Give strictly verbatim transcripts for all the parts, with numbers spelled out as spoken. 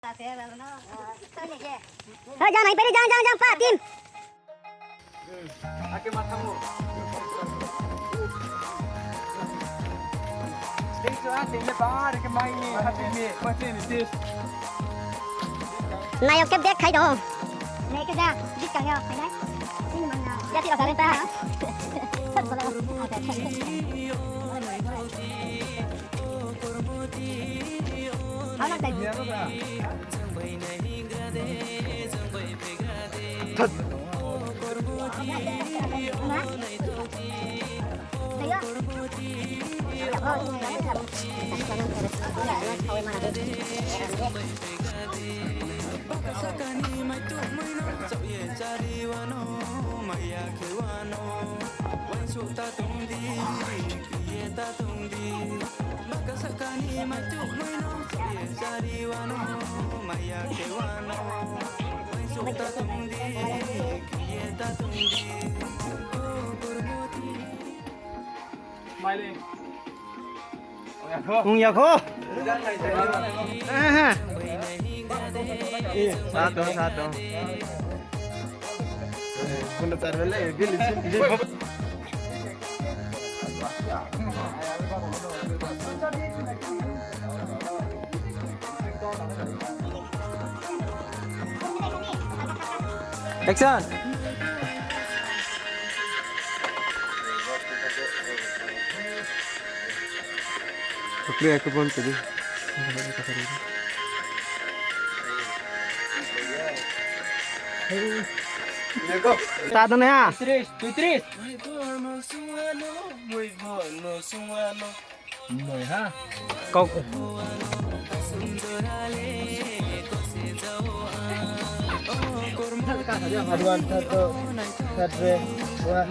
Hei, jang nai peri, jang, jang, jang, pa, team. Nai, oke, back khai dong. Nai, ke da, bit kang ya, khai nai. Ini mana? Ya, tidak saling tahan. Baka saka ni maituh mui no, chaoh ye chari wano, maya khe wano, uaingsouh ta tong di, kri ye ta tong di. Baka saka ni maituh mui no, chaoh ye chari wano, maya khe wano, uaingsouh ta tong di, kri ye ta tong di. O Kormoti. Smiling. Ong ya kho. Aha. Sa tong, sa tong. Kono tar le, bili sin. Action! Oke, aku pun tadi. Start na ya? Tris, tui tris. Kau. Aduan satu, satu, dua.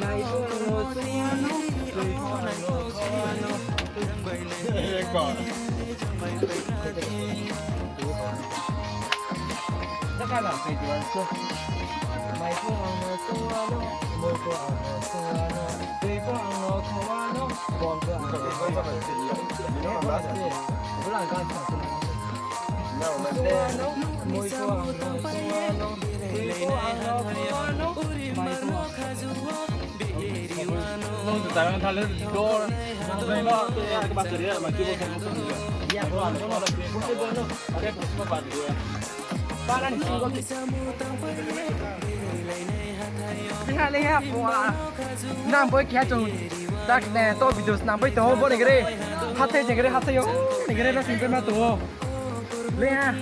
Leha, leha, pua. Nang boi khe chung. Tak ne, to video snam bai tong, bo ni gre. Hathai jeng gre, hathai yo. Ni gre no sing ma tong. Leha.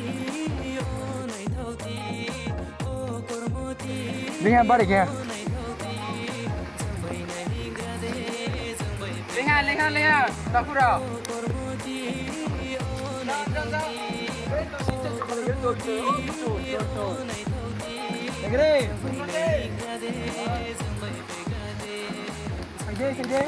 Leha, bari khe. Leha, leha, leha. Takura. Jang, jang, jang. Jang gre. Saide, saide.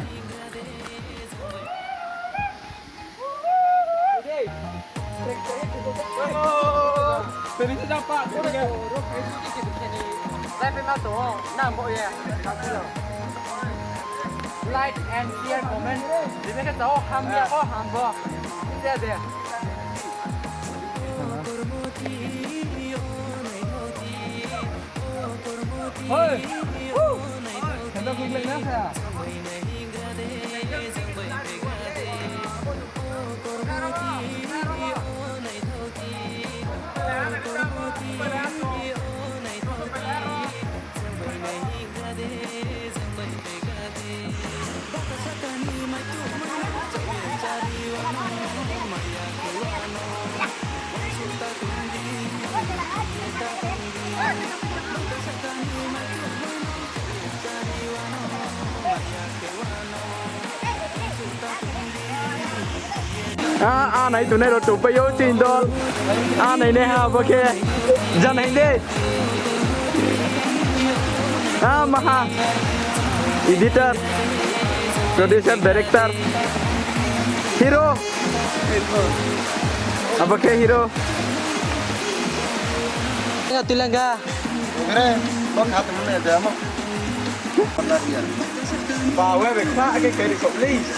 Like and share, comment. Ribia khe chao, hamya kho, hambo. Share de. Hoi. Woo. Khenda kuiklai na kha. A, a nai tongnai rao tongpai ou chini dol. A nai nai ha bo khe. Jang nai de. A maha. Editor, producer, director, hero. Abo khe hero. Tengah tulang ga. Kre, bo kha tong ne de amo. Ba, we be kha ke kari ko, please.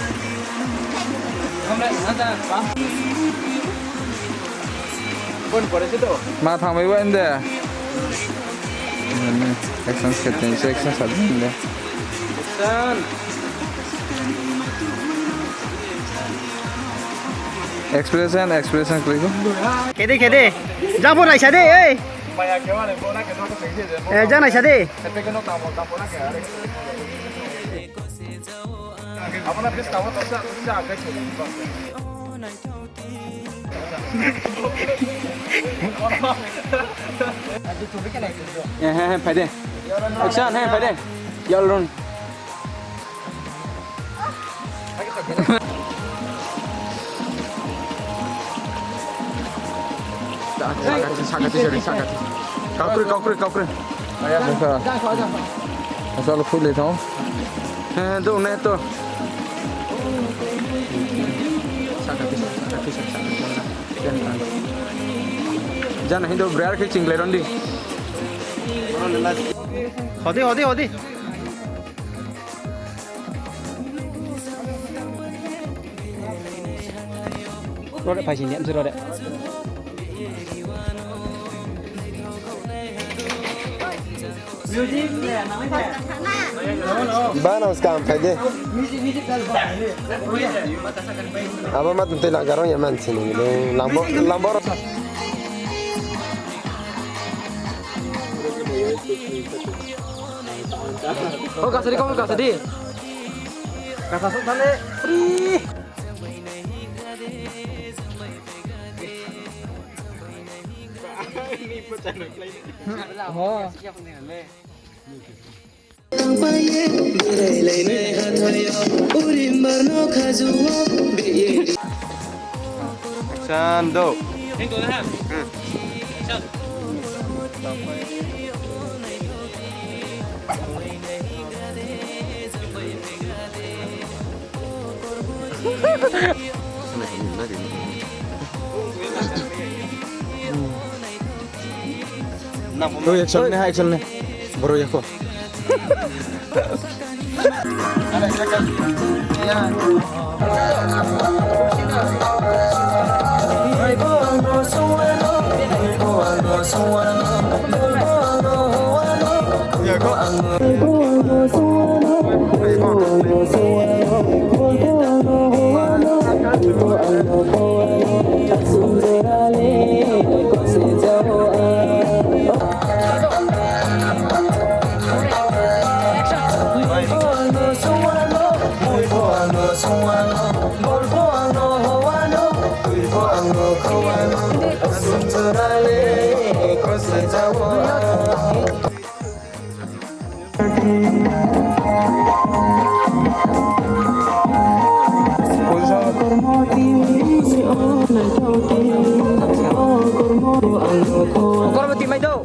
Kamle, ada, ba. Ma thangbai bo inde. Action khe tini se action sa di inde. Expression, expression kri ko. Khe di, khe di. Jang pho naisa di, ei. Eh, jang naisa di. He, he, he, phai di. Action, he, phai di. Yalrun. Sakati, sakati, sorry, sakati. Kaukroi, kaukroi, kaukroi. Aya, asal phuile thang. He, do ne to. Sakati, sakati, sakati. Jana hindo brar khe chinglai rondi. Hodi, hodi, hodi. Rode, phai sini, amsi rode. Ba nang skam phai de. Abo ma tong tei langgarong ya man sini. Langbo, langbo. Ko kasa di, ko kasa di. Kasa sok thale. Free. Ho. Action, do. Oi, action ne, action ne. Boro ya ko. Kormo ti mai do.